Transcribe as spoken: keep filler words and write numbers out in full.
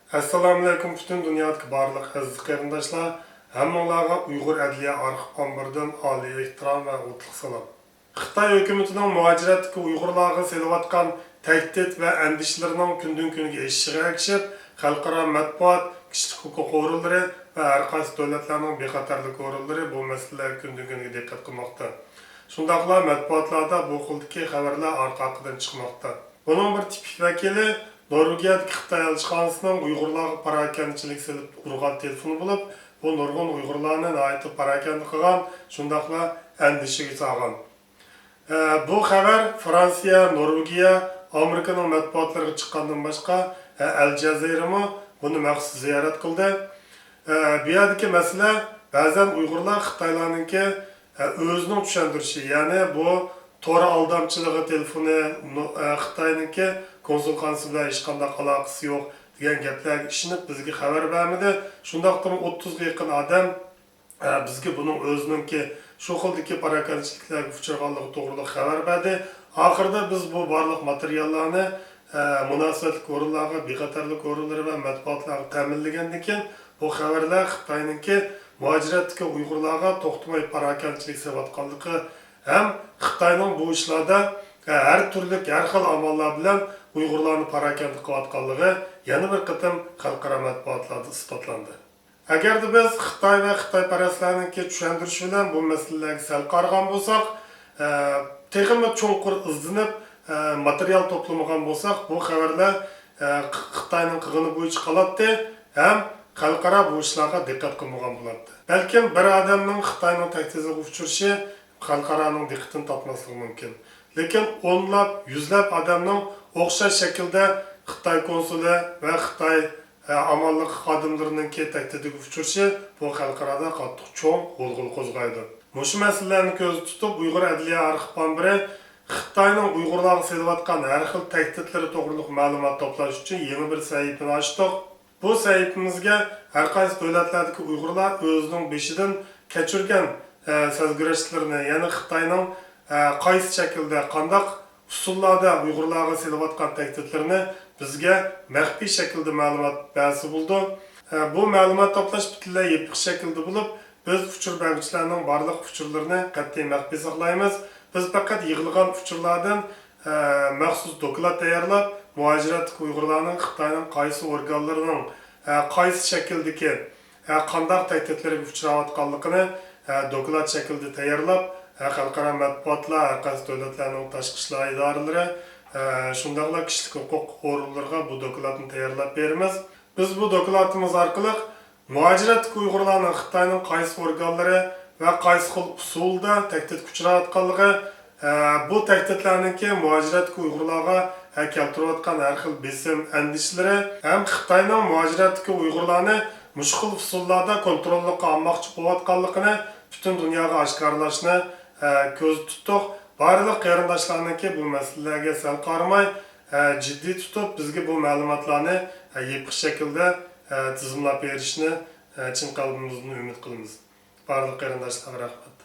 ئەسسالامۇئەلەيكۇم، پۈتۈن دۇنيادىكى بارلىق ئەزىز قېرىنداشلار، ھەممىڭلارغا ئۇيغۇر ئەدلىيە ئارخىپ ئامبىرىدىن ئالىي ئېھتىرام ۋە ئوتلۇق سالام. خىتاي ھۆكۈمىتىنىڭ مۇھاجىرەتتىكى ئۇيغۇرلارغا سېلىۋاتقان تەھدىت ۋە ئەندىشىلىرىنىڭ كۈندىن-كۈنگە ئېشىشىغا ئەگىشىپ، خەلقئارا مەتبۇئات، كىشىلىك ھوقۇق ئورۇنلىرى ۋە ھەر قايسى دۆلەتلەرنىڭ بىخەتەرلىك ئورۇنلىرى بۇ مەسىلىلەرگە كۈندىن-كۈنگە دىققەت قىلماقتا. شۇنداقلا مەتبۇئاتلاردا بۇ خىلدىكى خەۋەرلەر ئارقا-ئارقىدىن چىقماقتا. بۇنىڭ بىر تىپىك ۋەكىلى، نورۋېگىيەدىكى خىتاي ئەلچىخانىسىنىڭ ئۇيغۇرلارغا پاراكەندىچىلىك سېلىپ ئۇرغان تېلېفونى بولۇپ، بۇ نۇرغۇن ئۇيغۇرلارنى ناھايىتى پاراكەندە قىلغان، شۇنداقلا ئەندىشىگە سالغان. ئە، بۇ خەۋەر فرانسىيە، نورۋېگىيە، ئامېرىكىنىڭ مەتبۇئاتلىرىغا چىققاندىن باشقا، ئە، ئەل جەزىرىمۇ بۇنى مەخسۇس زىيارەت قىلدى. ئە، بۇ يەردىكى مەسىلە، بەزەن ئۇيغۇرلار خىتايلارنىڭكى، ئە، ئۆزىنىڭ چۈشەندۈرۈشى، يەنى بۇ تور ئالدامچىلىقى تېلېفونى، نو-، ئە، خىتاينىڭكى كونسۇلخانىسى بىلەن ھېچقانداق ئالاقىسى يوق دېگەن گەپلەرگە ئىشىنىپ بىزگە خەۋەر بەرمىدى. شۇنداقتىمۇ ئوتتۇزغا يېقىن ئادەم ئە، بىزگە بۇنىڭ ئۆزىنىڭكى شۇ خىلدىكى پاراكەندىچىلىكلەرگە ئۇچرىغانلىقى توغرىلىق خەۋەر بەردى. ئاخىرىدا بىز بۇ بارلىق ماتېرىياللارنى، ئە، مۇناسىۋەتلىك ئورۇنلارغا، بىخەتەرلىك ئورۇنلىرى ۋە مەتبۇئاتلارغا تەمىنلىگەندىن كېيىن، بۇ خەۋەرلەر خىتاينىڭكى مۇھاجىرەتتىكى ئۇيغۇرلارغا توختىماي پاراكەندىچىلىك سېلىۋاتقانلىقى ھەم خىتاينىڭ بۇ ئىشلاردا، ئە، ھەر تۈرلۈك، ھەر خىل ئاماللار بىلەن ئۇيغۇرلارنى پاراكەندە قىلىۋاتقانلىقى يەنە بىر قېتىم خەلقئارا مەتبۇئاتلاردا ئىسپاتلاندى. ئەگەردە بىز خىتاي ۋە خىتايپەرەسلەرنىڭكى چۈشەندۈرۈشى بىلەن بۇ مەسىلىلەرگە سەل قارىغان بولساق، ئە، تېخىمۇ چوڭقۇر ئىزدىنىپ، ئە، ماتېرىيال توپلىمىغان بولساق، بۇ خەۋەرلەر، ئە، خىتاينىڭ قىلغىنى بويىچە قالاتتى ھەم خەلقئارا بۇ ئىشلارغا دىققەت قىلمىغان بولاتتى. بەلكىم بىر ئادەمنىڭ خىتاينىڭ تەھدىتىگە ئۇچرىشى خەلقئارانىڭ دىققىتىنى تارتماسلىقى مۇمكىن. لېكىن ئونلاپ، يۈزلەپ ئادەمنىڭ ئوخشاش شەكىلدە خىتاي كونسۇلى ۋە خىتاي ئامانلىق خادىملىرىنىڭكى تەھدىتىگە ئۇچرىشى بۇ خەلقئارادا قاتتىق چوڭ غۇلغۇلا قوزغايدۇ. مۇشۇ مەسىلىلەرنى كۆزدە تۇتۇپ، ئۇيغۇر ئەدلىيە ئارخىپ ئامبىرى خىتاينىڭ ئۇيغۇرلارغا سېلىۋاتقان ھەر خىل تەھدىتلىرى توغرىلىق مەلۇمات توپلاش ئۈچۈن يېڭى بىر سەھىپىنى ئاچتۇق. بۇ سەھىپىمىزگە ھەر قايسى دۆلەتلەردىكى ئۇيغۇرلار ئۆزىنىڭ بېشىدىن كەچۈرگەن، ئە، سەزگۈرەشلىرىنى، يەنى خىتاينىڭ، ئە، قايسى شەكىلدە، قانداق ئۇسۇللاردا ئۇيغۇرلارغا سېلىۋاتقان تەھدىتلىرىنى بىزگە مەخپىي شەكىلدە مەلۇمات بەرسە بولىدۇ. ئە، بۇ مەلۇمات توپلاش پۈتۈنلەي يېپىق شەكىلدە بولۇپ، بىز ئۇچۇر بەرگۈچىلەرنىڭ بارلىق ئۇچۇرلىرىنى قەتئىي مەخپىي ساقلايمىز. بىز پەقەت يىغىلغان ئۇچۇرلاردىن، ئە، مەخسۇس دوكلات تەييارلاپ، مۇھاجىرەتتىكى ئۇيغۇرلارنىڭ خىتاينىڭ قايسى ئورگانلىرىنىڭ، ئە، قايسى شەكىلدىكى، ئە، قانداق تەھدىتلەرگە ئۇچراۋاتقانلىقىنى، ئە، دوكلات شەكلىدە تەييارلاپ، ئە، خەلقئارا مەتبۇئاتلار، ھەر قايسى دۆلەتلەرنىڭ تاشقى ئىشلار ئىدارىلىرى، ئە، شۇنداقلا كىشىلىك ھوقۇق ئورۇنلىرىغا بۇ دوكلاتنى تەييارلاپ بېرىمىز. بىز بۇ دوكلاتىمىز ئارقىلىق مۇھاجىرەتتىكى ئۇيغۇرلارنىڭ خىتاينىڭ قايسى ئورگانلىرى ۋە قايسى خىل ئۇسۇلدا تەھدىتكە ئۇچراۋاتقانلىقى، ئە، بۇ تەھدىتلەرنىڭكى مۇھاجىرەتتىكى ئۇيغۇرلارغا، ئە، كەلتۈرۈۋاتقان ھەر خىل بېسىم، ئەندىشىلىرى ھەم خىتاينىڭ مۇھاجىرەتتىكى ئۇيغۇرلارنى مۇشۇ خىل ئۇسۇللاردا كونتروللۇققا ئالماقچى بولۇۋاتقانلىقىنى پۈتۈن دۇنياغا ئاشكارىلاشنى، ئە، كۆزدە تۇتتۇق. بارلىق قېرىنداشلارنىڭكى بۇ مەسىلىلەرگە سەل قارىماي، ئە، جىددىي تۇتۇپ، بىزگە بۇ مەلۇماتلارنى، ئە، يېپىق شەكىلدە، ئە، تىزىملاپ بېرىشىنى، ئە، چىن قەلبىمىزدىن ئۈمىد قىلىمىز. بارلىق قېرىنداشلارغا رەھمەت.